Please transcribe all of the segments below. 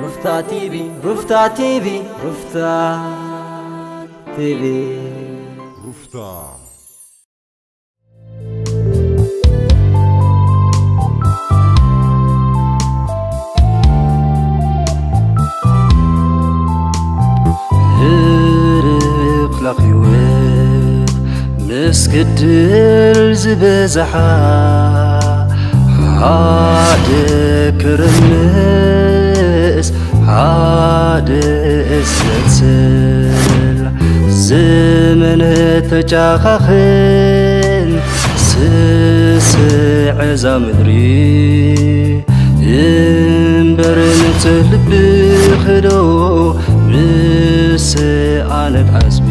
ሩፍታ ቲቪ፣ ሩፍታ ቲቪ፣ ሩፍታ ቲቪ። ሩፍታ። ህርፍ ላኽይወት ምስ ግድል ዝበዝሓ ሓደ ክርምስ ሓደ ዘስል ዘመን ተጫኻኽን ስስዕ እዛ ምድሪ እምበር ንጽልብኽዶ ምስ ኣነት ዓስቢ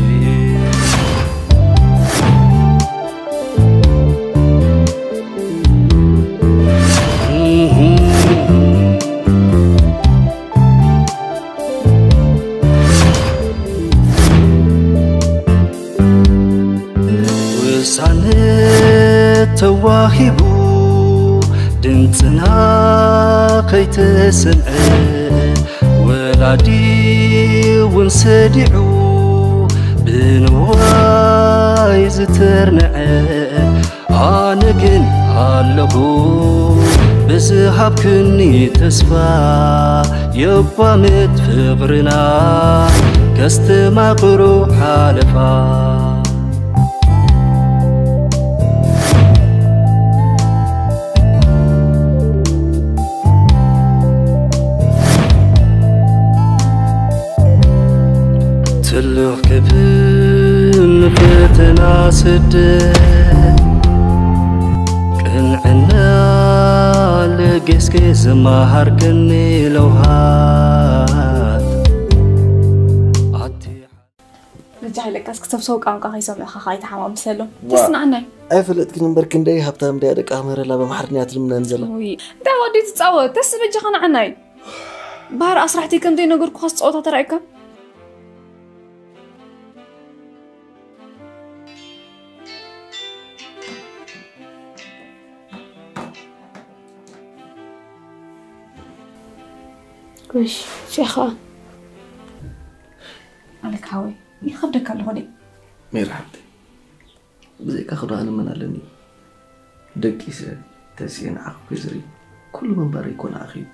ውሳነ ተዋሂቡ ድምፅና ከይተሰምዐ ወላዲ እውን ሰዲዑ ብንዋይ ዝተርንዐ ኣነ ግን ኣለኹ ብዝሃብክኒ ተስፋ የቋምት ፍቕርና ከስተማቕሮ ሓለፋ። ትልቕ ክብን ፈተና ስደት ቅንዕና ለገስኪ ዝመሃርክኒ ለውሃት ኣቲ በጃ ሃይለካስ ክሰብሰቡ ቋንቋ ከይሰምዑ ኻኻ ኣይተሓማምሰሎም። ዋ። ተስማዕናይ። ኣይፈለጥክን እምበር ክንደይ ሃብታም ድያ ደቂ ኣመረላ ብኣምሓርኛ ትልምነን ዘላ። ውይ፣ እንታይ ወዲ ትጻወት? ተስ በጃኻ ንዓናይ። ባህር ኣስራሕቲ ከም ዘይነገርኩኻስ ጸወታ ተራእዩካ? ጎሽ፣ ሸኻ። ኣልክ ሓወይ፣ ይኸብደካ ኣለኹ ድዩ? ሜሪ ሓብተይ፣ ብዘይካ ክዶ ኣነ መን ኣለኒ? ደቂሰ፣ ተሲኤ ንዓኺ ክዝሪ፣ ኩሉ ምንባረይ እኮ ንዓኺ እዩ።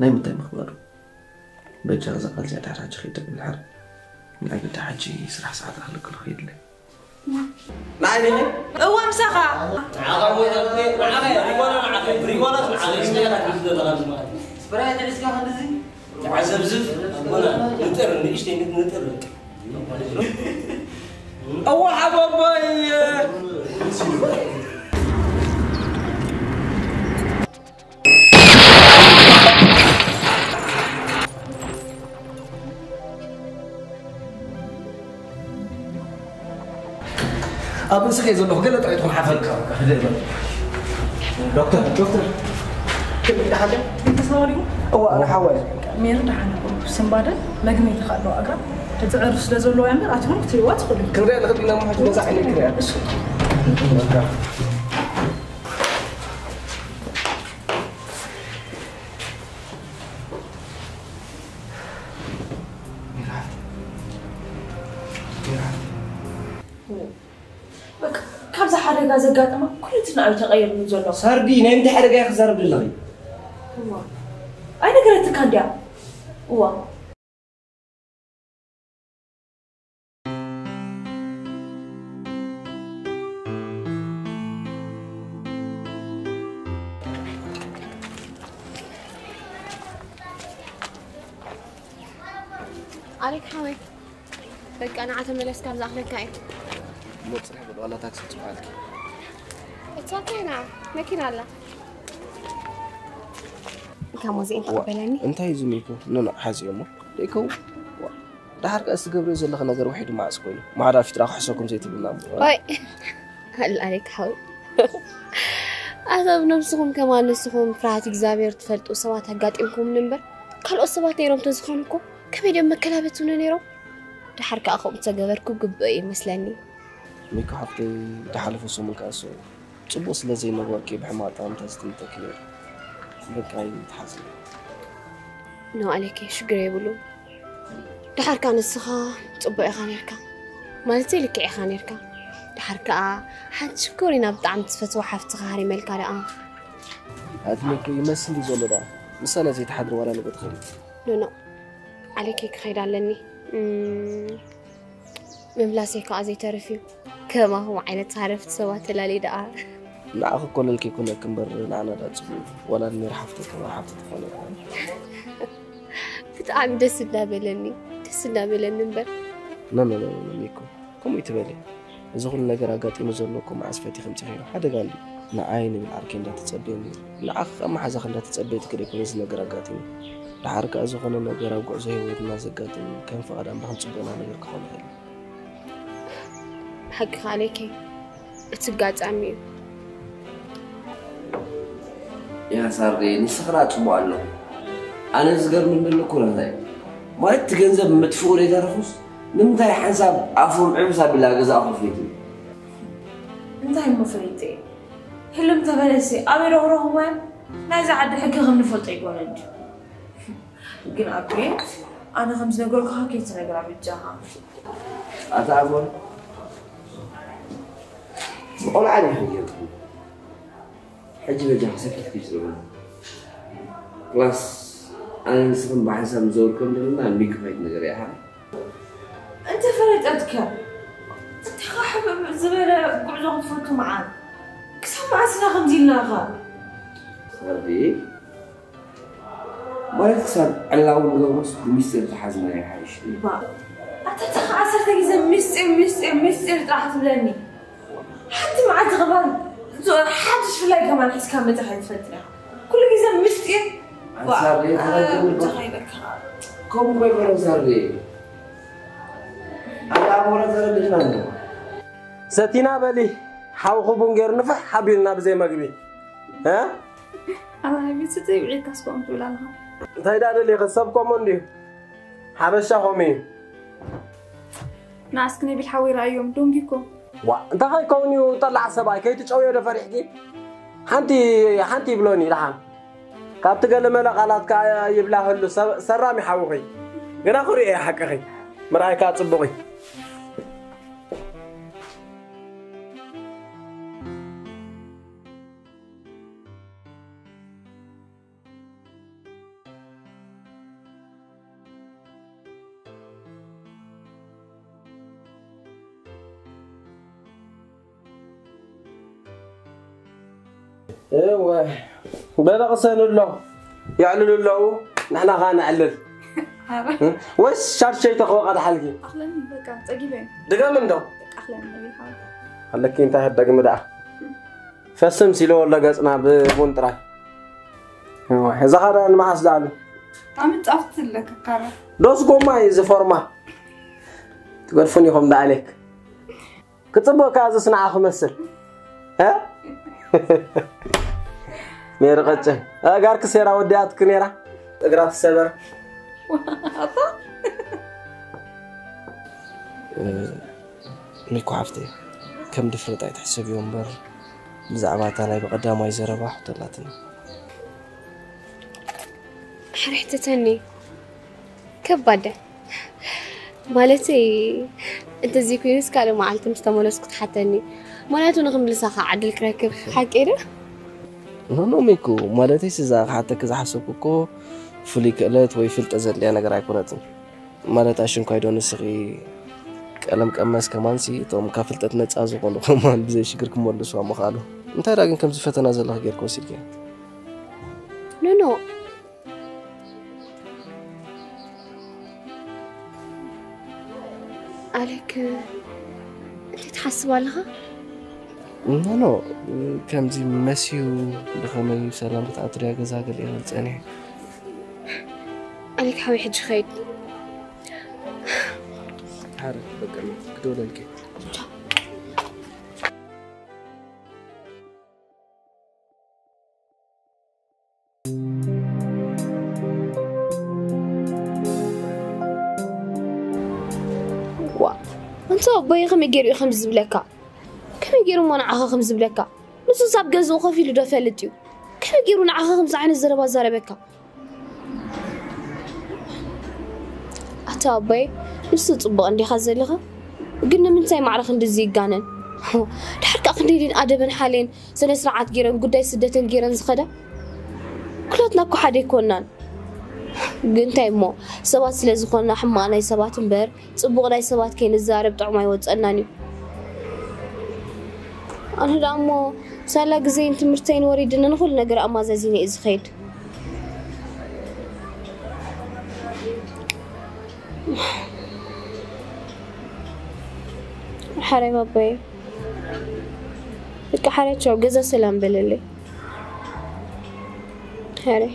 ናይ ምንታይ ምኽባዱ? በጃ እዛ ቃል እዚኣ ድሕሪ ሕጂ ከይትደግም ድሓር። ንኣይ ግዳ ሕጂ ስራሕ ሰዓት ኣኽልክሎ ከይድለ። ንዓይ ዲኺ? እወ፣ ምሳኻ። ንዓኻ እወ፣ ንዓኻ እየ። ሪሞና ንዓኻ እዩ። ሪሞናስ ንዓኻ እዩ። ስፕራይት ሒዝካ ክንድዚ? ተዓዘብዝብ፣ ኣቦና፣ ንጥር፣ ንእሽተይ ንጥር። እወ፣ ሓቦቦይ። ኣብ ርእስኻ እየ ዘለኹ፣ ገለ ጥራይ ትኹን ሓፈር። ዶክተር፣ ዶክተር፣ ከመይ ደሓን ዲኻ? እንተስማማ ዲኹም? እዋ፣ ኣነ ሓዋይ። ሜሪ ደሓን እኮ። ስንባደ መግነይቲ ከ ኣለዋ እግራ። እቲ ዕርፍ ስለ ዘለዎ እያ እምበር፣ ኣቲኹም ክትርእይዋ ትኽእሉ ኢኹም። ክንሪኣ ንኽእል ኢና እሞ፣ ሕጂ ነዛ ዓይነይ ክንሪኣ። እሺ። በቃ፣ ካብዛ ሓደጋ ዘጋጠማ ኩሉ እቲ ንዓይ ተቐይሩኒ ዘሎ። ሳርዲ፣ ናይ ምንታይ ሓደጋ እያ ክዛረብ ዘለኺ? እዋ፣ ኣይነገረትካን ድያ? እዋ። ኣሌክ ሓወይ፣ በቃ ንዓ ተመለስ፣ ካብ ዝኣኽለካ እየ። እሞ ጽንሕ በል፣ ዋላ ታክሲ ጽባሕ ኣልኪ። It's okay፣ ና መኪና ኣላ። እንካ ሞዚ እንተ ዋ፣ ቅበለኒ። እንታይ እዩ ዝሚኩ? ንኖዕ ሓዝዮ እሞ። ደይከው፣ ዋ፣ ደሓር ከኣ ዝትገብርዮ ዘለኺ ነገር ውሒዱ መዓስ ኮይኑ? ማዕዳ ፊጥራ ክሕሰኩም ዘይትብልና እሞ። ኦይ፣ ኣላ ኣሌክ ሓወይ። ኣታ ብነብስኹም ከማን ንስኹም ፍርሃት እግዚኣብሔር ትፈልጡ ሰባት ኣጋጢምኩምኒ እምበር፣ ካልኦት ሰባት ነይሮም ተዝኾኑ እኮ ከመይ ድዮም መከላበቱኒ ነይሮም? ደሓር ከኣ ከምኡ ተገበርኩ ግቡእ እዩ መስለኒ። ሚኮ ሓፍተይ፣ ዝሓለፈ ሰሙን ከኣ እሱ ጽቡቕ ስለ ዘይነበርኪ ብሕማቕ ኣጠማምታ ዝጥምተኪ ነይሩ። በቃ ይትሓዝ። ኖ ኣሌኬ፣ ሽግር የብሉ። ደሓር ከኣ ንስኻ ጽቡቕ ኢኻ ነርካ፣ ማለት ልክዕ ኢኻ ነርካ። ደሓር ከኣ ሓንቲ ሽኮሪና ብጣዕሚ ትፈትዋ ሓፍትኻ ሃሪመልካ ደኣ። ኣትሜኮ ይመስል እዩ ዘሎ ደኣ። ምሳና ዘይተሓድር ዋላ ንገ ትኸይድ። ኖ፣ ኖ። ኣሌኬ፣ ክኸይድ ኣለኒ። እም፣ ምምላሰይ ከኣ ዘይተርፍ እዩ። ከማኹም ዓይነት ሃረፍቲ ሰባት ተላለይ ደኣ። ንዓኺ እኮ ለልኪ ይኩነኪ እምበር ንዓና ደኣ ጽቡቕ እዩ። ዋላ ንሜሪ ሓፍተይ ከማን ሓፍቲ ትኾነ። ብጣዕሚ ደስ እንዳበለኒ፣ ደስ እንዳበለኒ እምበር። ኖ፣ ኖ፣ ኖ፣ ኖ፣ ሚኮ፣ ከምኡ ይትበሊ። እዚ ኩሉ ነገር ኣጋጢሙ ዘሎ እኮ መዓስ ፈቲኺ ኣምጺኽዮ? ሓደጋ እንድዩ። ንዓይ ንብል ዓርከይ እንዳተጸበየኒ፣ ንዓኺ ከኣ መሓዛኺ እንዳተጸበየትኪ ደይኮነ እዚ ነገር ኣጋጢሙ። ደሓር ከኣ ዝኾነ ነገር ኣብ ጉዕዞ ህይወትና ዘጋጥም ከም ፍቓድ ኣምላኽ ንጽቡቕና ነገር ክኸውን ይኽእል። ሓቅኻ ኣሌኬ፣ እቲ ኣጋጣሚ እዩ። ያ ሳርዴ፣ ንስኽና ጽቡቕ ኣለኹ። ኣነ ዝገርም እንደሎ እኮ እንታይ ማለት፣ እቲ ገንዘብ ምጥፍኡ ዘይተረፉስ፣ ንምንታይ ሓንሳብ ኣፎም ዕብስ ኣቢላ ገዛ ኣኹፊቱ? እንታይ እሞ ፈሊጠ? ህልም ተበለሲ፣ ኣበይ ዶ ክረኽቦ እየ? ናይዛ ዓዲ ሕጊ ከም ንፈልጦ ይኮነ እንጂ። ግን ኣብ ቤት፣ ኣነ ከም ዝነገርኩኻ ከይትነግራ ብጃኻ። ኣታ ኣጎል፣ ቆልዓ ዲኺ ገይርኩም? ሕጂ በጃኺ ሰኪትኪ ትጽበ። ፕላስ፣ ኣነ ንስኽን ብሓንሳብ ንዘውር ከም ዘለና ሚኪ ከይትነግርያ ኢኻ። እንተ ፈለጠትከ? እንታይ ኸ ሕብብ ዝበለ ጉዕዞ ክትፈቱ መዓት? ክሳብ መዓስ ኢና ከምዚ ኢልናኻ? ሳርዲ፣ ማለት ክሳብ ዕላዊ ንገብሮስ ብሚስጢር ዝሓዝናዮ ይሓይሽ። ባ፣ ኣታ ተኻ ዓሰርተ ግዜ ሚስጢር፣ ሚስጢር፣ ሚስጢር ጥራሕ ትብለኒ። ሓንቲ መዓልቲ ከማን ዞ-፣ ሓድሽ ፍላይ ከማን ሒዝካ መጺኻ ኣይትፈልጥን ኢኻ። ኩሉ ግዜ ሚስጢር። ኣንሳር ዋ፣ ዘይተረድእ ኣታ ባ። እንታይ ይበልካ? ከምኡ እኮ ይበል ኣንሳር ዘይ-፣ ኣታ ኣቦና ተረድእና እንዶ። ሰቲና በሊ፣ ሓውኺ ቡን ገይሩ ንፍሕ ሓቢልና ብዘይ መግቢ። እ? ኣታ ናይ ቤት ስትይ ውዒልካስ ከምኡ ትብል ኣለኻ። እንታይ ደኣ ደሊኺ? ሰብ ከምኡ እንድዩ። ሓበሻ ከምኡ እዩ። ንኣስኪ ነቢል ሓወይ ረኣዮም፣ ደንጊኮ። ዋ፣ እንታይ ከይከውን እዩ ጠላዕ ሰብኣይ፣ ከይትጨውዮ ዶ ፈሪሕኪ? ሓንቲ፣ ሓንቲ ይብሎኒ ደሓን። ካብቲ ገለመለ ቃላት ከኣ ይብላ ህሉ፣ ሰብ-፣ ሰራሚ ሓውኺ። ግና ክሪኦ እየ ሓቅኺ። ምርኣይ ከኣ ጽቡቕ እዩ። እወ፣ በለ ቅሰኑ ኣሎ፣ የዕልሉ ኣለዉ፣ ንሕና ኸዓ ነዕልል። ኣረ። ወይስ ሻርሸይ ተኽወ ቀድሓልኪ? ኣኽለኒ፣ በቃ፣ ጸጊበ። ድገም እንዶ። በቃ፣ ኣኽለኒ፣ ነቢል ሓወይ። ኣለኪ እንታይ ህደግሚ ደኣ? ፈስም ሲሎ ወሎ ገጽና ብቡን ጥራይ። እወ፣ እዛ ኸዓ ንምሓስ ደኣሉ። ኣምጻፍቲ ኣለካ ካራ። ዶስ ጎማ እዩ እዚ ፎርማ። ትገድፉን ኢኹም ደኣሌክ። ክጽብቕ ከኣ ዝስንዓ ክመስል። እ? ሜሪ ቀጭን። ኣጋርኪ ሴራ ወዲኣትኪ ኔራ። እግራ ትሰበር። ኣታ? እ፣ ሚኮ ሓፍተይ፣ ከም ድፍረት ኣይትሕሰብዮ እምበር፣ ብዛዕባ እታ ናይ ብቐዳማይ ዘረባ ሕቶ ኣላትኒ። ድሕሪ ሕተተኒ። ከባድ። ማለተይ፣ እንተዘይኮይኑስ ካልእ መዓልቲ ምስ ተመለስኩ ትሓተኒ። ምኽንያቱ ንኽምልሳ ኸዓ ዕድል ክረክብ። ሓቂ ዶ? ኖ፣ ኖ፣ ሚኩ፣ ማለተይስ እዛ ክሓተኪ ዝሓሰብኩ እኮ ፍሉይ ክእለት ወይ ፍልጠት ዘድልያ ነገር ኣይኮነትን። ማለት ኣሽንኳይ ዶ ንስኺ ቀለም ቀመስ ከማንሲ እቶም ካብ ፍልጠት ነጻ ዝኾኑ ከማን ብዘይ ሽግር ክመልስዋ ምኽኣሉ። እንታይ ደኣ ግን ከምዚ ፈተና ዘለኺ ጌርኪ ወሲድክያ? ኖ፣ ኖ። ኣሌክ፣ እንታይ ትሓስብ ኣለኻ? ኖ፣ ኖ፣ ከምዚ መስዩ ብኸመይ ሰላም ክትኣትርያ ገዛ ገለ ይበል ጸኒሐ። ኣሌክ ሓወይ፣ ሕጂ ኸይድ። ሓረ፣ በቃ፣ ክደውለልኪ። ዋ፣ እንተ ኣቦይ ከመይ ገይሩ እዩ ከምዚ ዝብለካ? ከመይ ገይሩ እሞ ንዓኻ ከምዚ ዝብለካ? ንሱስ ኣብ ገዝኡ ኮፍ ኢሉ ዶ ይፈልጥ እዩ? ከመይ ገይሩ ንዓኻ ከምዚ ዓይነት ዘረባ ዛረበካ? ኣታ ኣቦይ፣ ንሱ ጽቡቕ እንዲኻ ዘለኻ፣ ግን ንምንታይ ማዕረ ክንድዚ ይጋነን? ድሓር ከኣ ክንደይ ደን ኣደበን ሓልየን ስነ ስርዓት ገይረን ጉዳይ ስደተን ገይረን ዝኸዳ? ኩላትና እኮ ሓደ ኣይኮናን። ግን እንታይ እሞ፣ ሰባት ስለ ዝኾንና ሕማቕ ናይ ሰባት እምበር ጽቡቕ ናይ ሰባት ከይንዛረብ ጥዑም ኣይወጸናን እዩ። ኣነ ደኣ እሞ ሳላ ግዜን ትምህርተይን ወሪድኒ ንኹሉ ነገር ኣማዛዚነ እየ ዝኸይድ። ሓራይ ባባየ፣ በቃ ሓራይ ቻው፣ ገዛ ሰላም በለለይ። ሓራይ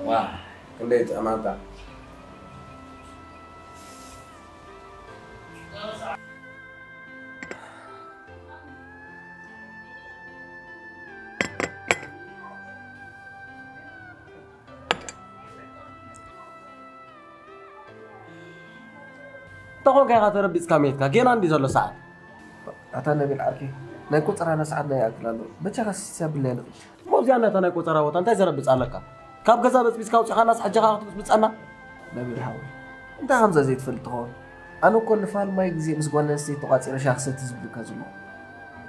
ዋ ክንደይ ጥዕማታ። እንተ ኾንካ ኢኻ ተረቢጽካ መይትካ፣ ጌና እንዲ ዘሎ ሰዓት። ኣታ ነቢል ዓርከይ፣ ናይ ቆጸራና ሰዓት ናይ ይኣክል ኣሎ። በጃኻ ሲሲ ኣብለያ ንኽድ። እሞ እዚኣ ነታ ናይ ቆጸራ ቦታ እንታይ ዘረብጽ ኣለካ? ካብ ገዛ በጽቢጽካ ኣውጺኻናስ ሕጂ ኸኣ ክትብጽብጸና? ነቢል ሓወይ፣ እንታይ ከምዛ ዘይትፈልጥ ትኸውን? ኣነ እኮ ንፋልማይ ግዜ ምስ ጓል ኣንስተይቲ ተቋጺረ ሻሂ ክሰቲ ዝብልካ ዘለኹ።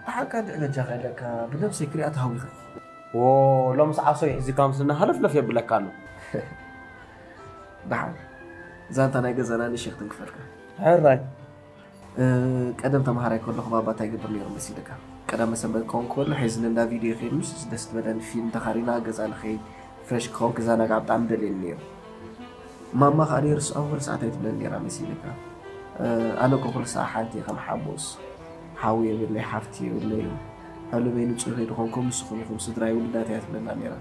ደሓን ካልእ በጃኻ ኢለካ ብነብሰይ ክሪኣ ተሃዊኸ። ዎ፣ ሎምስ ዓሶይ ሒዝካ ምስልና ሃለፍለፍ የብለካ ኣሎ። ደሓን፣ እዛ እንታ ናይ ገዛና ንእሽተይ ክትንክፈልካ። ሕራይ። እ፣ ቀደም ተምሃራይ ከለኹ ባባ እንታይ ይገብር ነይሩ መሲልካ? ቀዳመ ሰንበት ክኸውን ከሎ ሒዝኒ እንዳ ቪድዮ ይኸይድ፣ ምስ ደስ ትበለኒ ፊልም ተኻሪና ገዛ ንኸይድ፣ ፍረሽ ክኸውን ክዘናጋዕ ብጣዕሚ ደልየኒ ነይሩ። ማማ ከኣ ደይርስዖ ወላ ሰዓት ኣይትብለኒ ነይራ መሲልካ። እ፣ ኣነ እኮ ኩሉ ሰዓት ሓንቲ እየ ከም ሓሙስ። ሓው የብለይ፣ ሓፍቲ የብለይ። ዕሉመይ ንጹህ ከይድኾንኩም ንስኹም ኢኹም ስድራይ ውሉዳት እያ ትብለና ነይራ።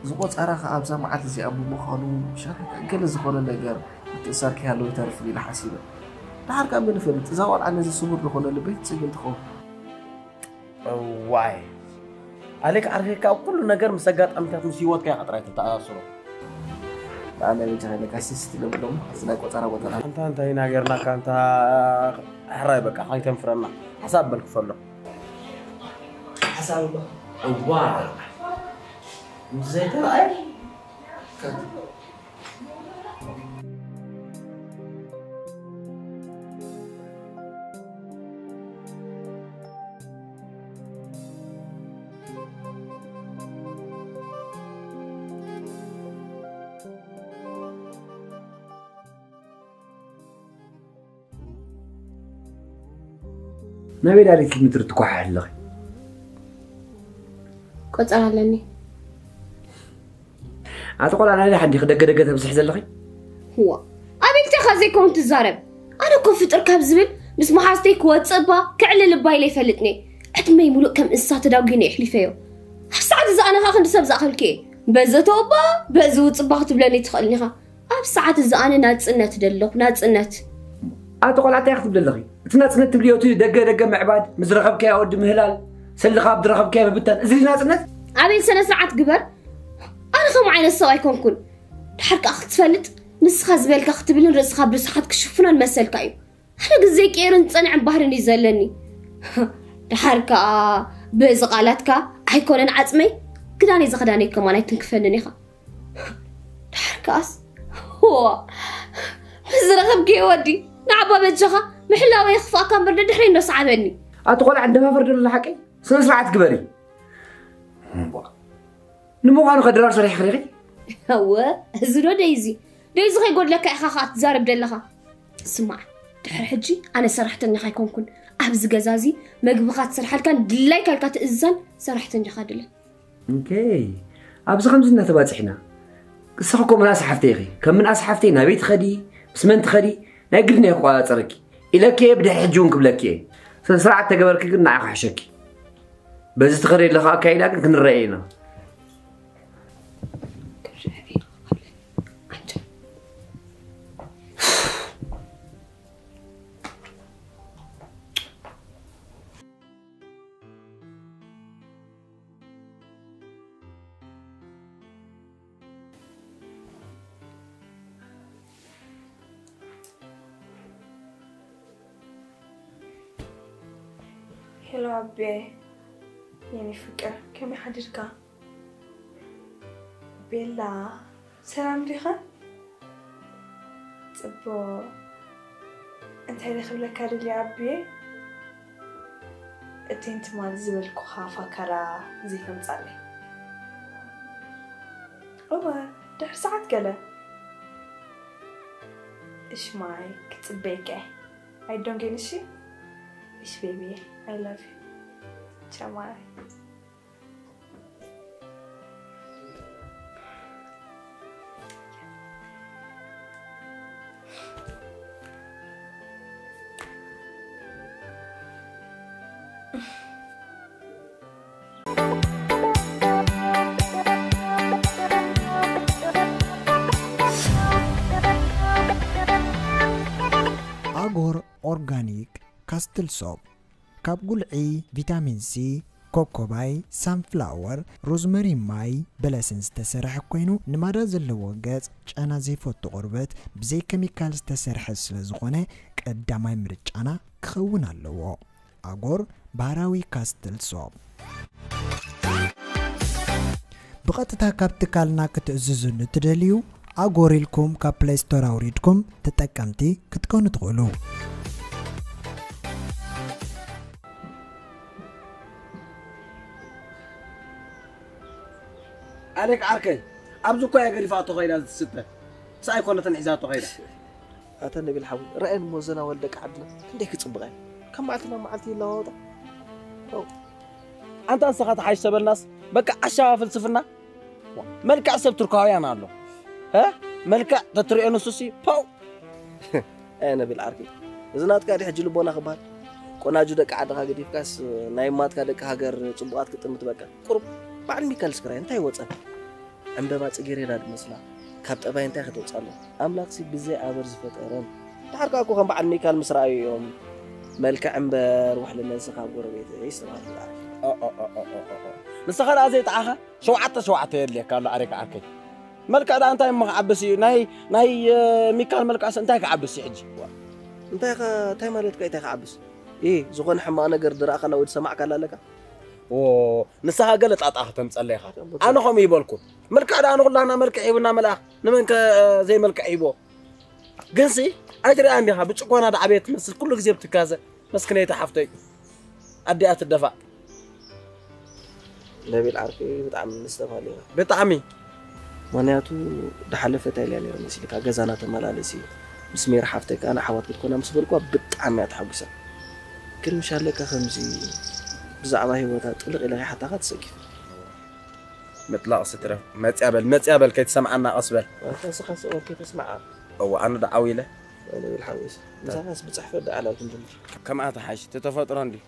እዚ ቆጸራ ኸኣ ኣብዛ መዓልቲ እዚኣ ብምዃኑ፣ ሻዕካ ገለ ዝኾነ ነገር ምትእስሳር ከይሃለዎ ይተርፍ ኢለ ሓሲበ። ደሓር ከኣ መን ይፈልጥ፣ እዛ ቆልዓ ነዚ ስሙር ዝኾነ ልበይ ትጽግን ትኸውን። እዋይ፣ ኣሌክ ዓርከይ፣ ካብ ኩሉ ነገር ምስ ኣጋጣሚታት ምስ ህይወትካ ኢኻ ጥራይ ተተኣሳስሮ። ንዓና በጃኻ ኢለካ ሲስቲ ነብሎም፣ ኣብዚ ናይ ቆጸራ ቦታና። ኣንታ እንታይ ኢና ጌርናካ፣ ኣንታ ሕራይ በቃ፣ ከይተንፍረና። ሓሳብ በል ክፈሎ። ሓሳብ ኣሎ። እዋ፣ እንተዘይተረኣየ፣ ናበይ ዳሪኪ ምድሪ ትኳሓ ኣለኺ? ቆጸራ ኣለኒ። ኣቲ ቆልዓ ናይ ደሓን ዲኺ ደገ ደገ ተብዝሒ ዘለኺ? እዋ፣ ኣቤል እንታይ ኢኻ ዘይከውን ትዛረብ? ኣነ እኮ ፍጥር ካብ ዝብል ምስ መሓዝተይ ክወጽእ እባ ክዕልል እባ ኢለ ይፈልጥኒ። ዕድመይ ሙሉእ ከም እንስሳ ተዳጒነ የሕሊፈዮ። ኣብ ሰዓት እዚ ኣነ ኸኣ ክንዲ ሰብ ዝኣኸልኩ እየ። በዚ እቶ እባ በዚ ውጽእ እባ ክትብለኒ ትኽእልኒ ኢኻ። ኣብ ሰዓት እዚ ኣነ ናጽነት ደለኹ፣ ናጽነት። ኣቲ ቆልዓ እንታይ ኢኺ ክትብሊ ኣለኺ? እቲ ናጽነት ትብልዮ እቲ ደገ ደገ ምዕባድ፣ ምስ ረኸብካያ ወዲ ምህላል፣ ሰልኻ ኣብ ዝረኸብካያ ምብታን፣ እዚ ድዩ ናጽነት? ኣቤል ስነ ስርዓት ግበር። ኣነ ከምኡ ዓይነት ሰብ ኣይኮንኩን። ድሓር ከኣ ክትፈልጥ ንስኻ ዝበልካ ክትብልን ርእስኻ ብርስሓት ክሽፍኖን መሰልካ እዩ። ኣነ ግዜ ቀይርን ጸንዕን ባህርን እዩ ዘለኒ። ድሓር ከኣ በዚ ቃላትካ ኣይኮነን ዓጽመይ፣ ክዳነይ ዝኽዳነይ ከማን ኣይትንክፈንን ኢኻ። ድሓር ከኣስ ዋ፣ ምስ ዝረኸብክዮ ወዲ ንዓባ በጃኻ ምሕላወ የኽፍኣካ እምበር ደድሕረይ እንዶ ሰዓበኒ። ኣቲ ቆልዓ እንደፋፈር ደሎ ሓቂ ስነ ስርዓት ግበሪ። እምቧ። ንምዃኑ ከ ድራር ሰሪሕኺ ዲኺ? እወ፣ እዚ ዶ ደይዚ ደይዚ ከይጎድለካ ኢኻ ኸኣ ትዛረብ ደለኻ። ስማዕ፣ ድሕሪ ሕጂ ኣነ ሰራሕተኛኻ ኣይኮንኩን። ኣብዚ ገዛ እዚ መግብኻ ትሰርሓልካን ድላይካ ኢልካ ትእዝዛን ሰራሕተኛኻ ድለ። እንከይ ኣብዚ ከምዚ እናተባፅሕና፣ ንስኺ እኮ ምንኣስ ሓፍተይ ኢኺ። ከም ምንኣስ ሓፍተይ ናበይ ትኸዲ፣ ምስ መን ትኸዲ ናይ ግድን እየ ክቆፃፀረኪ ኢለኪ እየ፣ ብድሕሪ ሕጂ እውን ክብለኪ እየ። ስነ ስርዓት ተገበርኪ ግን ንዓይ ክሕሸኪ። በዚ ትኸደይ ኣለኻ ኣካይዳ ግን ክንረኣየ ኢና። ሄሎ ኣቤ፣ የኔ ፍቅር፣ ከመይ ሓዲርካ? ቤላ፣ ሰላም ዲኻ? ጽቡቕ። እንታይ ደ ክብለካ ደልየ ኣቤ? እተን ትማል ዝበልኩኻ ፋካራ ዘይተምጻለይ። እወ፣ ድሕሪ ሰዓት ገለ። እሺ ማይ፣ ክጽበየካ እየ። ኣይዶንጌን፣ እሺ? እሺ ቤቢየ፣ I love you። ቻው ማይ። ኣጎር ኦርጋኒክ ካስትል ሶፕ፣ ካብ ጉልዒ፣ ቪታሚን ሲ፣ ኮኮባይ፣ ሳንፍላወር፣ ሮዝመሪ፣ ማይ በለስን ዝተሰርሐ ኮይኑ፣ ንማዳ ዘለዎ ገጽ፣ ጨና ዘይፈቱ ቆርበት፣ ብዘይ ኬሚካል ዝተሰርሐ ስለ ዝኾነ ቀዳማይ ምርጫና ክኸውን ኣለዎ። ኣጎር ባህራዊ ካስትል ሶፕ። ብቐጥታ ካብ ትካልና ክትእዝዙ ንትደልዩ፣ ኣጎር ኢልኩም ካብ ፕለይ ስቶር ኣውሪድኩም ተጠቀምቲ ክትኮኑ ትኽእሉ። ኣሌክ ዓርከይ፣ ኣብዚ እኮ እያ ገዲፋቶ ኸይዳ ዝስተ። ምሳይ ኣይኮነትን ሒዛቶ ኸይዳ። ኣታ ነቢል ሓወይ፣ ርኣየን እሞ እዘን ኣዋልድ ደቂ ዓድና ክንደይ ክጽብቓ እየን። ካብ መዓልቲ ናብ መዓልቲ ይለዋወጣ። ኣው። ኣንታ ንስኻ ተሓይሽ ተበልናስ፣ በቃ ዓሻ ፍልስፍና። መልክዕ ሰብ ቱርካውያን ኣሎ። ሀ? መልክዕ ተትሪኦ ንሱሲ፣ ፖው! ኣየ ነቢል ዓርከይ፣ እዚ ናትካ ድዩ ሕጂ ልቦና ክበሃል? ቆናጁ ደቂ ዓድኻ ገዲፍካስ፣ ናይ እማትካ ደቂ ሃገር ጽቡቓት ክጥምት በቃ። ቁሩብ በዓል ሚካል እስክራይ እንታይ ወጸን? ዕምበባ ጽጌሬዳ ድመስላ። ካብ ጠባይ እንታይ ከተውጻ ኣለዋ? ኣምላኽሲ ብዘይ ኣበር ዝፈጠረን። ደሓር ከኣ እኮ ከም በዓል ሚካል ምስ ረኣዩ እዮም፣ "መልክዕ እምበር ውሕልነት ካብ ጎረቤተይ" ዝተባህሉ። ኦ፣ ኦ፣ ኦ፣ ኦ፣ ኦ፣ ኦ። ንስኻ ደኣ ዘይጠዓኻ ሸውዓተ ሸውዓተ የድልየካ ኣሎ ኣሬካ ዓርከይ። መልክዕ ደኣ እንታይ እሞ ክዓብስ እዩ? ናይ፣ ናይ፣ እ፣ ሚካል መልክዕስ እንታይ ክዓብስ እዩ ሕጂ? እንታይ ኸ-፣ እንታይ ማለትካ እዩ እንታይ ክዓብስ? ኢ፣ ዝኾነ ሕማቕ ነገር ድረኣኻላ ወይ ዝሰማዕካላ ኣለካ? ኦ፣ ንስኻ ገለ ጣጣ ከተምጸለይ ኢኻ። ኣነ ከምኡ ይበልኩ። መልክዕ ደኣ ንኹላና መልክዕ ሂቡና መልኣኽ። ንመን ከ ዘይመልክዕ ሂብዎ? ግንሲ ኣይትሪኣን ዲኻ? ብጭቆና ደዓበየት ትመስል ኩሉ ግዜ ብትካዘ። መስክነይቲ ሓፍተይ። ኣዲኣ ትደፋእ። ነቢል ዓርከይ ብጣዕሚ ንዝተፋለዩ። ብጣዕሚ። ምኽንያቱ ድሓለፈ እንታይ ኢልያ ነይረ መሲልካ? ገዛና ተመላለሲ፣ ምስ ሜሪ ሓፍተይ ከኣ ንኣሕዋት ክትኮና ምስ በልኩዋ ብጣዕሚ እያ ተሓጒሳ። ግን ምሽ ኣለካ ከምዚ ብዛዕባ ህይወታ ጥልቕ ኢለ ከይሓታኻ ተሰኪፈ። ምጥላቕ ስትረፍ። መጽያ በል፣ መጽያ በል፣ ከይትሰምዓና ቀስ በል። ኣታ ንስኻ ስቕ በል ከይተስምዓ። እወ፣ ኣነ ዶ ዓው ኢለ? ነቢል ሓወይስ፣ ምሳኻስ ብጽሕፈት ደኣ ዕላል ክንጅምር። ከምኣ ትሓይሽ፣ እቲ ተፈጥሮ እንድዩ።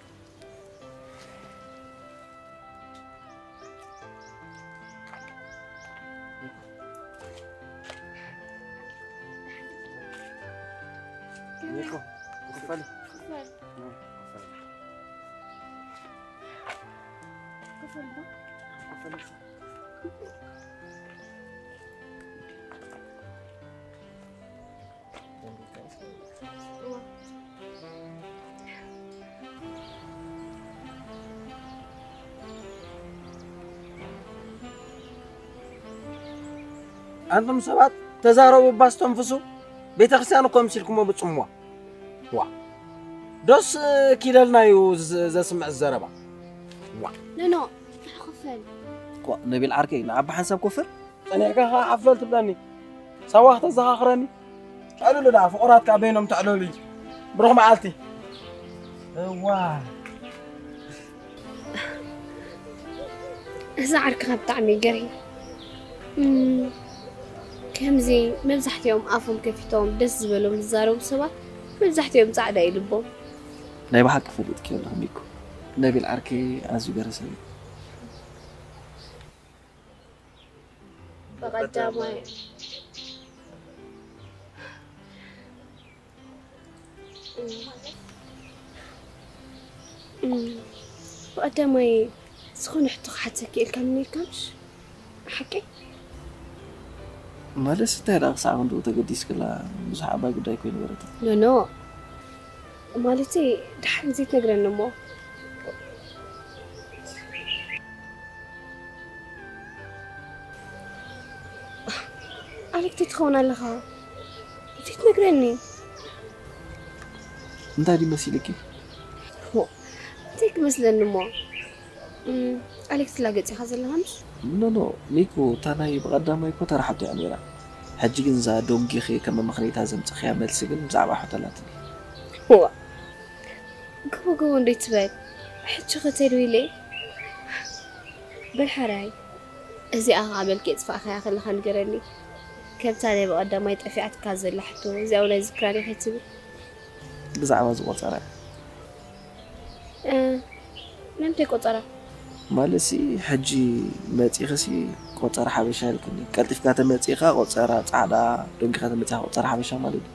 ኣንቱም ሰባት ተዛረቡ እባ ኣስተንፍሱ። ቤተክርስትያን እኮ ምሲልኩሞ ብጽምዋ። ዋ። ዶስ ኪደልና እዩ ዝ-፣ ዘስምዕ ዘረባ። ዋ። ኖኖ፣ ንሕኽፈል። ዋ፣ ነቢል ዓርከይ፣ ንዓባ ሓንሳብ ኮፍር። ጸኒሕካ ኸዓ ሓፈል ትብለኒ። ሳዋ ክተዘኻኽረኒ። ተዕልሉ ደኣ፣ ፍቑራት ከኣ በይኖም ተዕልሉ እዩ። ብሩኽ መዓልቲ። እዋ። እዚ ዓርክኻ ብጣዕሚ ገሪም። እም፣ ከምዚ መብዛሕትኦም ኣፎም ከፊቶም ደስ ዝበሎም ዝዛረቡ ሰባት መብዛሕትኦም ጻዕዳ እዩ ልቦም። ናይ ብሓቂ ፈሊጥክዮ ኣለኺ ሚኩ። ነቢል ዓርከይ ኣዝዩ ገረ ሰብ እዩ። ብቐዳማይ እም፣ ብቐዳማይ ዝኾነ ሕቶ ክሓተኪ ኢልካኒ ነይርካ ምሽ? ሓቂ? ማለት እንታይ ደኣ ክሳዕ ክንድኡ ተገዲስክላ ብዙሕ ዓባይ ጉዳይ እኮ ኣይነበረትን። ኖኖ፣ ማለተይ ደሓን ዘይትነግረኒ እሞ ኣሌክ ትኸውን ኣለኻ ዘይትነግረኒ? እንታይ ድዩ መሲልኪ? እንታይ ክመስለኒ እሞ? ኣሌክ ትላገጽ ኢኻ ዘለኻ ምሽ? ኖ ኖ፣ ሚኩ፣ እታ ናይ ብቐዳማይ እኮ ተራ ሕቶ እያ ነይራ። ሕጂ ግን እዛ ዶንጊኺ ከም መመኽነይታ ዘምጽኽያ መልሲ ግን ብዛዕባ ሕቶ ኣላትኒ። ዋ፣ ገቦ ገቦ እንዶ ይትበል። ሕጂ ኸ ተድዊለ? በል ሓራይ፣ እዚኣ ኸዓ መልኪ የጥፋእኻያ ከለኻ ንገረኒ። ከምታ ናይ ብቐዳማይ ጠፊኣትካ ዘላ ሕቶ፣ እዚኣ እውን ኣይዝክራን እየ ከይትብል። ብዛዕባ እዚ ቆጸራ። እ፣ ንምንታይ ቆጸራ? ማለትሲ ሕጂ መጺኽሲ ቆጸራ ሓበሻ ኢልክኒ። ቀልጢፍካ ተመጺኻ ቆጸራ ጻዕዳ፣ ዶንጊኻ ተመጺኻ ቆጸራ ሓበሻ ማለት እዩ።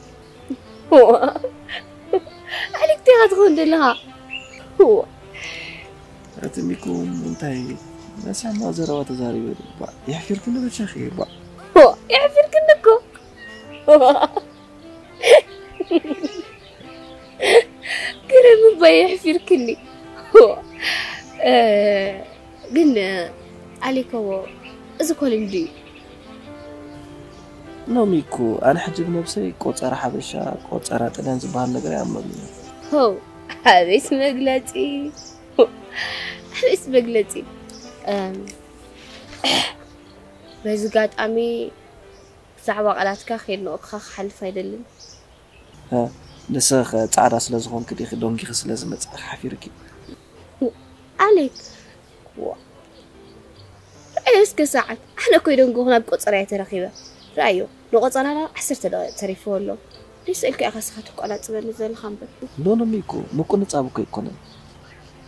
ዋ፣ ኣሌክ እንታይ ኢኻ ትኸውን ዘለኻ? ዋ፣ እቲ ሚኩ እንታይ ነሳማ ዘረባ ተዛሪበ። ባ፣ የሕፊርክኒ ብቻኺ፣ ባ። ዋ፣ የሕፊርክኒ እኮ። ግርም እባ የሕፊርክኒ። ዋ፣ እ፣ ግን ኣሌኮዎ፣ እዚ እኮ ልምዲ እዩ። ኖ ሚኩ፣ ኣነ ሕጂ ብነብሰይ ቆጸራ ሓበሻ፣ ቆጸራ ጥልያን ዝበሃል ነገር ኣይኣምነሉን እየ። ሆው፣ ኣቤት መግለጺ! ኣቤት መግለጺ! እም፣ በዚ ኣጋጣሚ ብዛዕባ ቃላትካ ከየድነቕኩኻ ክሓልፍ ኣይደልን። ሀ፣ ንስኺ ኸ ጻዕዳ ስለ ዝኾንኪ ዲኺ ዶንጊኺ ስለ ዝመጽእኺ ሓፊርኪ? ኣሌክ፣ ዋ፣ ርኣዮ እስከ ሰዓት። ኣነ እኮ ዶንጊኹ ናብ ቆጸራ እየ ተረኺበ። ርኣዮ፣ ንቆጸራና ዓሰርተ ደቂቕ ተሪፍዎ ኣሎ። ደስ ኢልካ ኢኻ እስኻ ትቆናጽበኒ ዘለኻ እምበር። ኖ ኖ ሚኩ፣ ምቁንጻብ እኮ ኣይኮነን።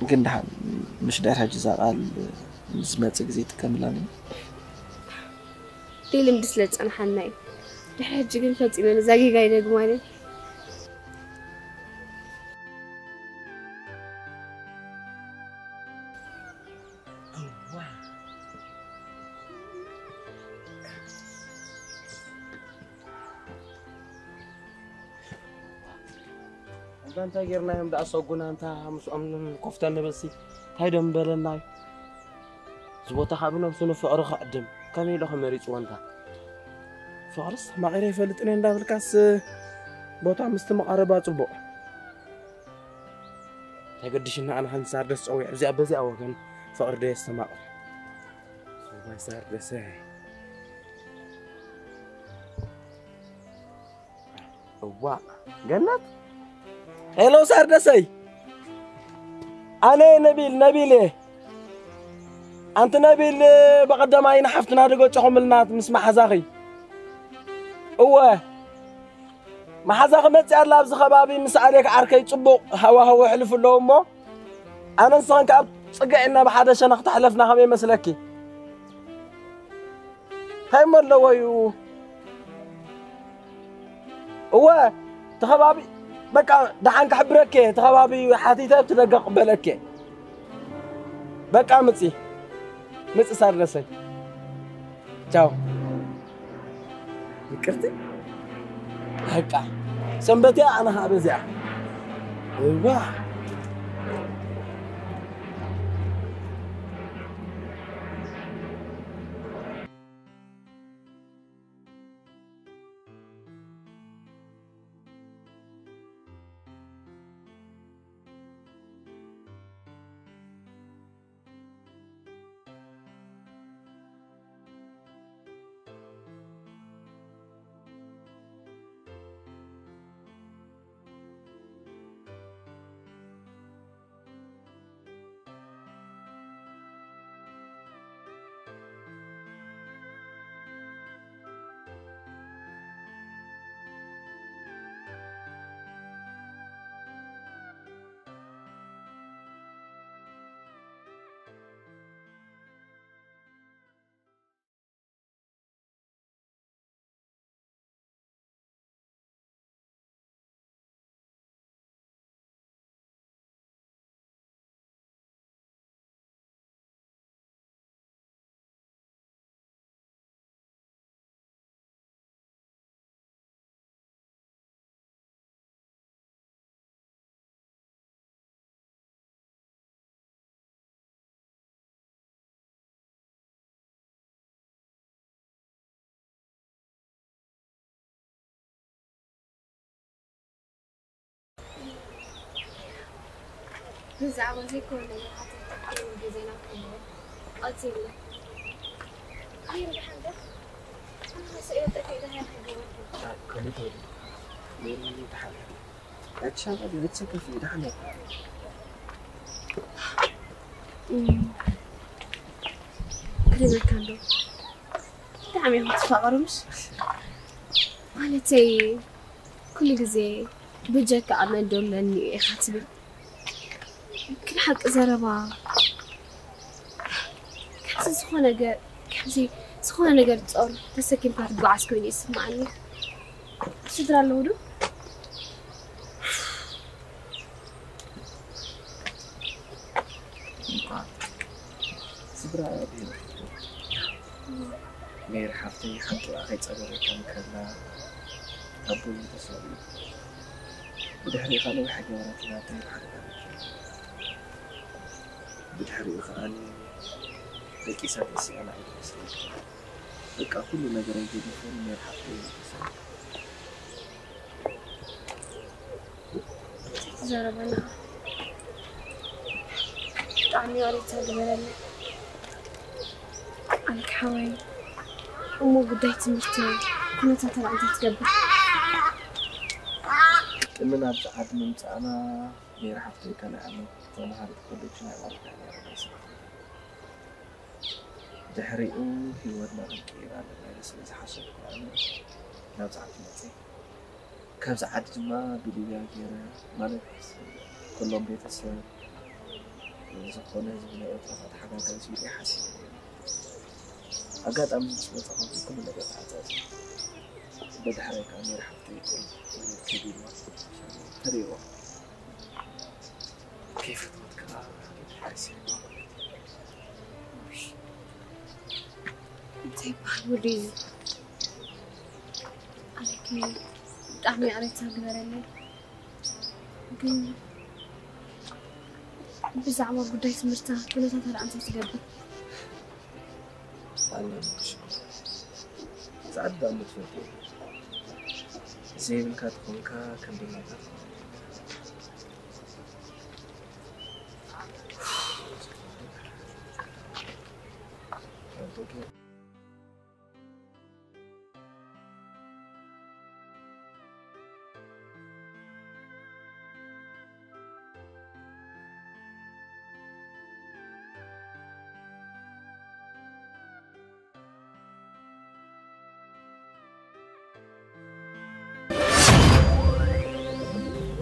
ግን ደሓን፣ ምሽ ድሕሪ ሕጂ እዛ ቃል ንዝመጽእ ግዜ ይጥቀምላ ነይ። ደይ ልምዲ ስለ ዝጸንሓና እዩ። ድሕሪ ሕጂ ግን ፈጺመ ነዛ ጌጋ ኣይደግማን እየ። እንታ እንታይ ጌርናዮም ደኣ ሰጉና እንታ ምስኦም ኮፍተ ንብልሲ እንታይ ዶ ምበለናዩ? እዚ ቦታ ካብ ነብሱ ንፍቕሪ ክዕድም ከመይ ኢሉ ከመሪጽዎ እንታ? ፍቕርስ ማቒረ ይፈልጥን እየ እንዳበልካስ ቦታ ምስቲ መቓረባ ጽቡቕ። ተገድሽና ኣነ ሓንቲ ሳርደስ ጸዊዐ እዚኣ በዚኣ ወገን ፍቕሪ ዶ የስተማቕር? እዋይ ሳርደሰይ። እዋ ገነት። ሄሎ ሳርደሰይ፣ ኣነ ነቢል፣ ነቢል እየ። ኣንቲ ነቢል፣ በቐደማይ ንሓፍትና ድገጨኹምልና ምስ መሓዛኺ። እወ፣ መሓዛኺ መጺኣ ኣላ ኣብዚ ከባቢ። ምስ ኣሌክ ዓርከይ ጽቡቕ ሃዋህው የሕልፉ ኣለዉ እሞ፣ ኣነ ንስኽን ከኣ ጽግዕ ኢልና ብሓደ ሸነኽ ተሕለፍና ከመይ ይመስለኪ? እንታይ እሞ ኣለዎ እዩ? እወ፣ እቲ ከባቢ በቃ ደሓን ክሕብረኪ እየ። እቲ ከባቢ ሓቲተ ኣብቲ ደገ ክቕበለኪ እየ። በቃ ምጺ፣ ምጺ ሳርደሰይ። ቻው። ይቅርቲ። በቃ ሰንበት እያ፣ ኣነ ኸዓ በዚኣ። እዋ። ብዛዕባ ዘይኮነ ነገራት ግዜና ክንህቦ ቀጺልና። ኣይ፣ ደሓን ዶ? ኣነ ስእለ ጠፊኡ ደሃይ ከይገበርኩ። ከምኡ ትበል። ሜሪ፣ ደሓን እያ። ኣዲስ ኣበባ ድዩ? ቤተሰብ ከፊ፣ ደሓን እያ። እም፣ ክነግረካ እንዶ። ብጣዕሚ ኢኹም ትፋቐሩ፣ ምሽ? ማለተይ፣ ኩሉ ግዜ ብጀካ ኣመል ዶ ኣለኒ ኢኻ ትብል። ግን ሓቂ ዘረባ፣ ከምዚ ዝኾነ ነገር፣ ከምዚ ዝኾነ ነገር ጾር ተሰኪምካ ትጓዓዝ ኮይኑ ይስምዓኒ። ስድራ ኣለዉ ዶ? እንኳን ስድራ ድዩ? ሜሪ ሓፍተይ ሓንጡራ ከይጸገበካ እንከላ ኣቦይ ተሰዊኡ። ብድሕሪኡ ከኣ ነዊሕ ኣይገበረትን ኣደይ ብሓደጋ ረኪባ። ብድሕሪኡ ከኣ ደቂሳ ተሲኣ ንዓይ ተመሲላ። በቃ ኩሉ ነገረይ ገዲፈ ንሜሪ ሓፍተይ ተሰዊኡ። ትዛረብ ኣለኻ። ብጣዕሚ ይቕሬታ ግበረለይ። ኣልክ ሓወይ፣ እሞ ጉዳይ ትምህርቲ ኩነታተን እንታይ ትገብር? ቅድሚ ናብዚ ዓዲ ምምጻእና ሜሪ ሓፍተይ ካልኣይ ዓመት ተምሃሪት ኮሌጅ ናይ ኣዋልድ እያ ነይራ ናይ ስራሕ። ድሕሪኡ ህይወትና ክንቅይር ኣለና ኢለ ስለ ዝሓሰብኩ ኣነ ናብዚ ዓዲ መጽየ። ካብዚ ዓዲ ድማ ብሊብያ ገይረ፣ ማለት ኩሎም ቤተሰብ፣ ዝኾነ ህዝቢ ናይ ኤርትራ ከተሓጋጋዚ ኢለ ሓሲበ ነይረ። ኣጋጣሚ ምስ መጻኹ ኩሉ ነገር ተዓጻጺ። ብድሕረይ ከኣ ሜሪ ሓፍተይ ቁሩብ ከቢድዋ ተርእይዋ። ከይፈተወት ከኣ ሓሲበ ማለት እዩ። እንታይ ይበሃል ወደይ እዚ? ኣነኪ ብጣዕሚ ይቕሬታ ግበረለይ። ግን ብዛዕባ ጉዳይ ትምህርታ ኩነታታ ደኣ እንታይ ትገብር? ኣነ ምክሽ ጻዕዳ ምትፈቱ ዘይብልካ ተኾንካ ከም ብናታ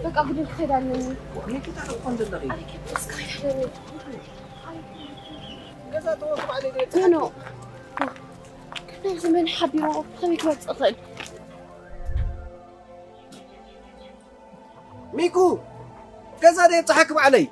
በቃ ጉድ ክኸይድ ኣለኒ። ንኪታ እኮ እንደለኺ። ኣይ፣ ከብስ ክኸይድ ኣለኒ። ገዛ ተወ፣ ባዕለይ ድየ ኖ፣ ኖ። ግን ናብዚ መን ሓቢሮ ከመይ ክመጽእ እኽእል? ሚኩ፣ ገዛ ድየ ብጽሓኪ ባዕለይ።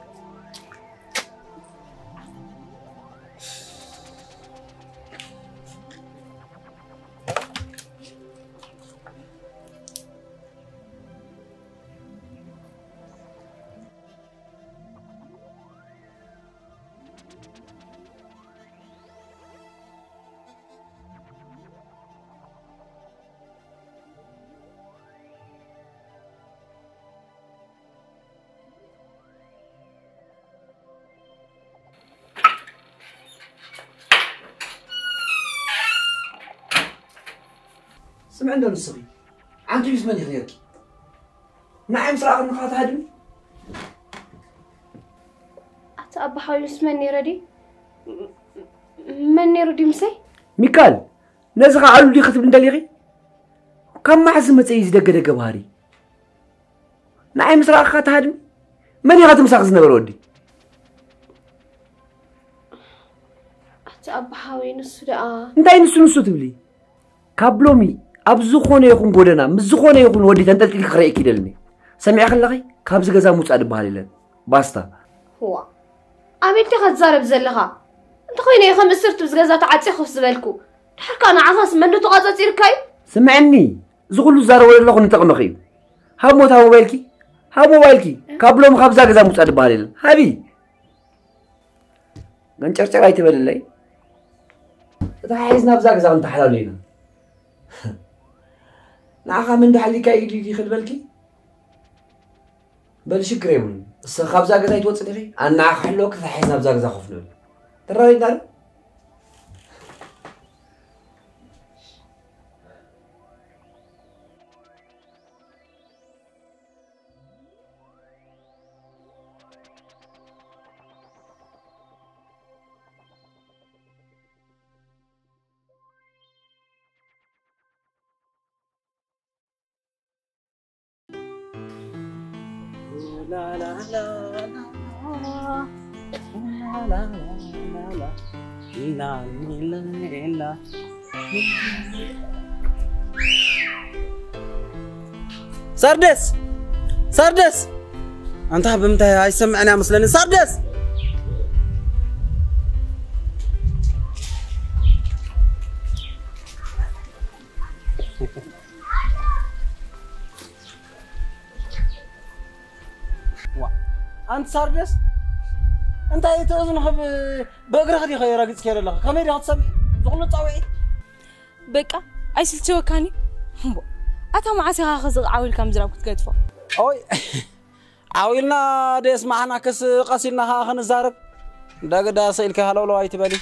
ስምዒ እንዶ ንስኺ፣ ዓንኪ ምስ መን ኢኺ ነይርኪ? ንዓይ ምስ ረኣኽኒ ኸዓ ትሃድሚ? ኣታ ኣባሓዊ ምስ መን ነይረ ድዩ? መን ነይሩ ድዩ ምሰይ? ሚካል፣ ነዚ ኸዓ ኣሉ ዲኺ ክትብሊ እንደሊኺ? ካብ መዓስ ዝመጸ እዩ እዚ ደገ ደገ ባህሪ? ንዓይ ምስ ረኣኽኻ ትሃድሚ? መን እዩ ካብቲ ምሳኺ ዝነበረ ወዲ? ኣቲ ኣባሓወይ፣ ንሱ ደኣ እንታይ ንሱ ንሱ ትብሊ? ካብ ሎሚ ኣብ ዝኾነ ይኹን ጎደና ምስ ዝኾነ ይኹን ወዲ ተንጠልጢልኪ ክርእየኪ ይደልን እየ። ሰሚዕኪ ኣለኺ? ካብዚ ገዛ ምውጻእ ዝበሃል የለን። ባስታ። እዋ፣ ኣበይ ዲኻ ትዛረብ ዘለኻ? እንተኾይነ እየ ከም እስርቲ ብዚ ገዛ ተዓጽየ ኮፍ ዝበልኩ። ድሓር ከኣ ንዓኻስ መን ዶ ተቋጻጺርካ እዩ? ስምዕኒ፣ እዚ ኩሉ ዝዛረቦ ዘለኹ ንጥቕምኺ እዩ። ሃብ ሞታ ሞባይልኪ፣ ሃብ ሞባይልኪ። ካብ ሎሚ ካብዛ ገዛ ምውጻእ ዝበሃል የለን። ሃቢ። ገንጨርጨር ኣይትበልለይ። ተተሓሒዝና ኣብዛ ገዛ ክንተሓላሉ ኢና። ንዓኻ መን ዶ ሓሊካ ኢሉ ኢሉ ይኽእል በልኪ? በል ሽግር የብሉን። ንስኺ ካብዛ ገዛ ኣይትወጽእ ዲኺ? ኣና ክሕልወኪ ተታሒዝና ኣብዛ ገዛ ኮፍ ንብል። ተራዲእና ዶ? ሳርደስ! ሳርደስ! ኣንታ ብምንታይ ኣይሰምዕን እያ መስለኒ። ሳርደስ! ዋ፣ ኣንቲ ሳርደስ፣ እንታይ እቲ እዝንኺ ብ-፣ ብእግርኺ ዲኺ ረጊጽክዮ ዘለኺ? ከመይ ዲኺ ትሰምዒ? ዝኹሉ ጻውዒት? በቃ፣ ኣይስልችወካን እዩ? እምቦ፣ ኣታ መዓስ ኢኻ ኸዚ ዓው ኢልካ ምዝራብ ክትገድፎ? ኦይ፣ ዓው ኢልና ደየስማዕና ክስ ቀስ ኢልና ኸዓ ክንዛረብ። እንዳ ግዳ ስኢልካ ሃለውለው ኣይትበሊ።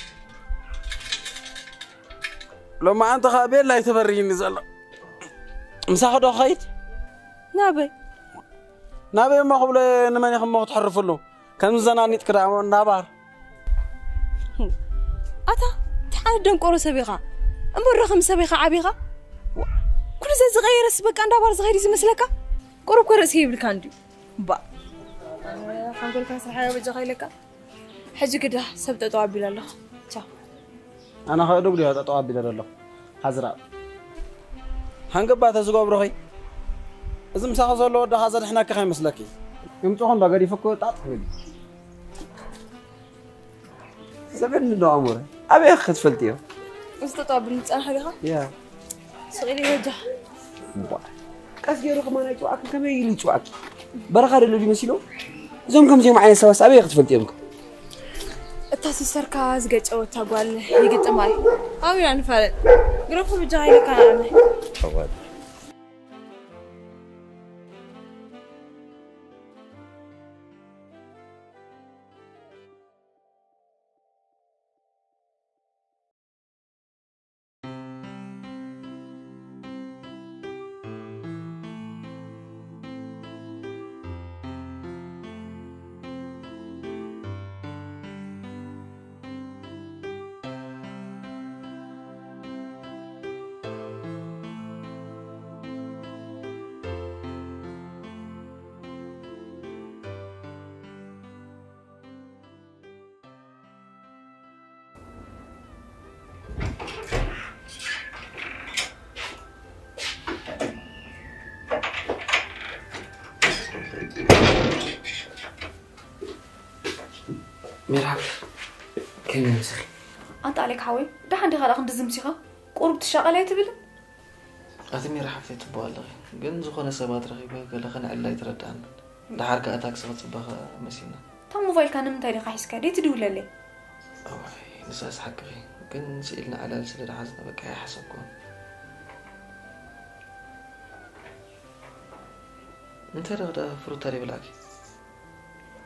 ሎማዓንቲ ኸዓ ቤላ ኣይተበርይኒ ዘሎ። ምሳኺ ዶ ክኸይድ? ናበይ? ናበይ እሞ ክብሎ ንመን ኢኺ እሞ ክትሕርፍሉ? ከምዚ ዘናኒጥኪ ደኣ እሞ እንዳባር። ኣታ፣ እንታይ ዓይነት ደንቆሮ ሰብ ኢኻ? እምበር ዶ ከም ሰብ ኢኻ ዓቢኻ? ኩሉ ዘዝቐየረስ በቃ እንዳባር ዝኸይድ እዩ ዝመስለካ? ቁሩብ እኮ ርእሲ ይብልካ እንድዩ። ባ። ሓንጎልካ ስራሕ በጃኻ ኢለካ። ሕጂ ግዳ ሰብ ጠጠው ኣቢሉ ኣለኹ። ቻው። ኣነ ኸእዱግ ድዮ ጠጠው ኣቢለ ዘለኹ? ሓዝራ። ሃንገባ ተዝገብሮኺ። እዚ ምሳኺ ዘሎ ወድኻ ዘድሕነኪ ከይመስለኪ። ይምፅኹም ዶ ገዲፉ እኮ ጣጥ ክብል። ዘበን እንዶ ኣሞረ። ኣበይ ክትፈልጥዮ? እዚ ጠጠው ኣቢሉ ዝፀንሐ ዲኻ? ያ። ስቕ ኢለ ይበጃ። እምቧ። ቀስ ገይሩ ከማን ኣይፅዋዕክን፣ ከመይ ኢሉ ይፅዋዕኪ? በረኻ ደሎ ድዩ መሲሉ? እዞም ከምዚኦም ዓይነት ሰባት ኣበይ ክትፈልጥዮም? እታ ሲስተርካ ዝገጨወታ ጓል ይግጥማ እዩ። ኣብና ንፋለጥ። ግረፎ ብጃኻ ኢለካ ንዓመ። ተዋት። ሜራብ፣ ከመይ መሲኺ? ኣንታ ኣሌክ ሓወይ፣ ደሓን ዲኻ ደኣ ክንድዚ ምሲኻ? ቁሩብ ትሻቐል ኣይትብልን? ኣቲ ሜራ ሓፍተይ፣ ጽቡቕ ኣለኺ፣ ግን ዝኾነ ሰባት ረኺበ ገለ ከነዕልል ኣይተረድኣንን። ደሓር ከኣ ታክሲ ክጽበ ከኣ መሲልና። እታ ሞባይልካ ንምንታይ ዲኻ ሒዝካ? ደይ ትድውለለይ? እዋይ፣ ንሳስ ሓቅኺ፣ ግን ስኢልና ዕላል ስለ ደሓዝና በቃ ኣይሓሰብኩን። እንታይ ደኣ ፍሩታ ደይብላዕኪ?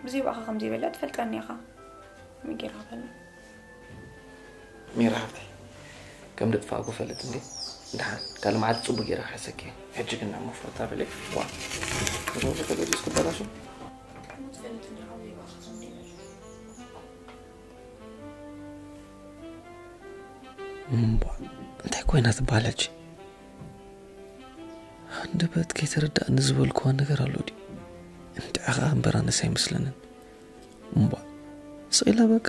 ብዘይ ብኣኻ ከም ዘይበልዕ ትፈልጠኒ ኢኻ። ከመይ ጌርካ በልዕ? ሜራ ሓፍተይ፣ ከም ደጥፋእኩ ፈልጥ እንዴ? ደሓን፣ ካልእ መዓልቲ ጽቡቕ ጌረ ክሕሰኪ እየ። ሕጂ ግን ንዕሞ ፍሩታ በልዕ። ዋ። ንጎሎ ተገዲስ ክበላሾ? እምቧ፣ እንታይ ኮይና ትበሃል ሕጂ? ሃንደበት ከይተረዳእኒ ዝበልክዋ ነገር ኣሎ ድዩ? እንድዒ ኸኣ እምበር ኣነስ ኣይመስለንን። እምቧ፣ ስቕ ኢላ በቃ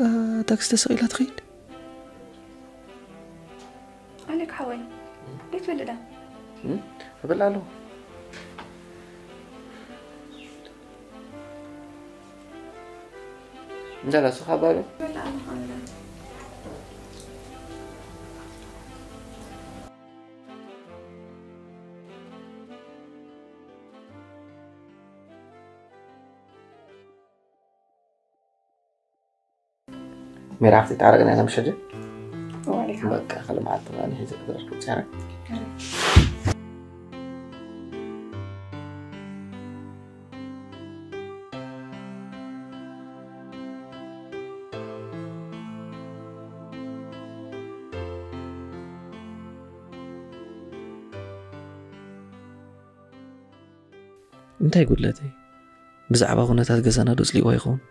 ታክሲ ተሰቒላ ትኸይድ። ኣሌክ ሓወይ፣ ደይ ትበልዕ ዳ? እም? እበልዕ ኣለኹ። እንጀራ ስኻ ባዶ? እበልዕ ኣለኹ ኣነ። ሜራ ሓፍተይ፣ ተዓረቅና ኢና ምሸት። ወዓለይኩም። በቃ፣ ካልእ መዓልቲ ከኣ ንሒዘ ክዛረብ ክወጽእ እየ። እንታይ ጉድለተይ? ብዛዕባ ኩነታት ገዛና ዶ ጽሊእዋ ይኸውን?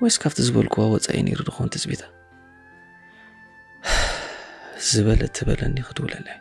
ወይስ ካብቲ ዝበልክዋ ወጻኢ ነይሩ ድኾን ትጽቢታ? ዝበለ እትበለኒ ክድውለለይ።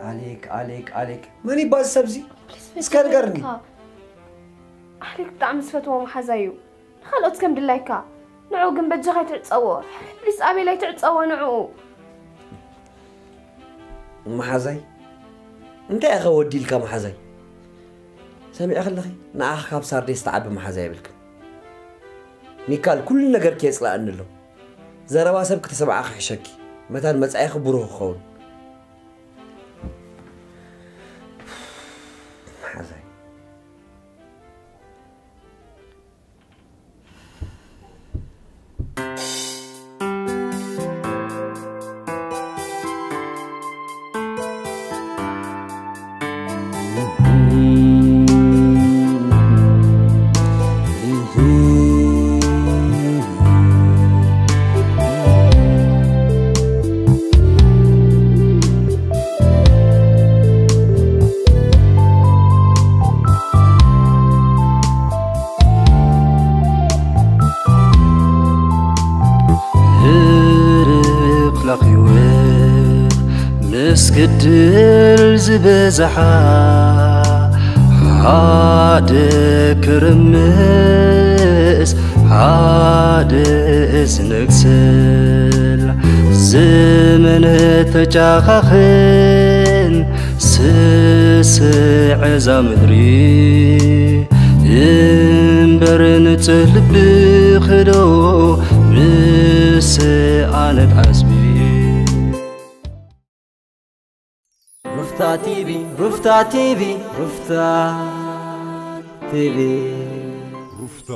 ኣሌክ፣ ኣሌክ፣ ኣሌክ፣ መን ይባል ሰብዚ? እስከ ንገርኒ። ኣሌክ ብጣዕሚ ዝፈትዎ መሓዛ እዩ። ንኻልኦት ከም ድላይካ። ንዑ ግን በጃኻ ኣይትዕጸዎ። ፕሊስ ኣቤል ኣይትዕጸዎ ንዑ። መሓዛይ? እንታይ ኢኻ ወዲልካ መሓዛይ? ሰሚዐ ከለኺ ንኣኻ ካብ ሳርዴስ ተዓቢ መሓዛ የብልክን። ሚካል ኩሉ ነገር ከየጽላኣኒ ኣሎ። ዘረባ ሰብ ክትሰምዓ ክሕሸኪ። መታን መጻኢኺ ብሩህ ክኸውን። መሓዛይ። ህርብ ለኺወት ምስ ግድል ዝበዝሓ፣ ሓደ ክርምስ ሓደ ዝነግስል፣ ዘመን ተጫኻኽን ስስዕ እዛ ምድሪ፣ እምበር ንጽህ ልብኺ ዶ ምስ ኣነት ዓስቢ። ሩፍታ ቲቪ፣ ሩፍታ ቲቪ፣ ሩፍታ ቲቪ። ሩፍታ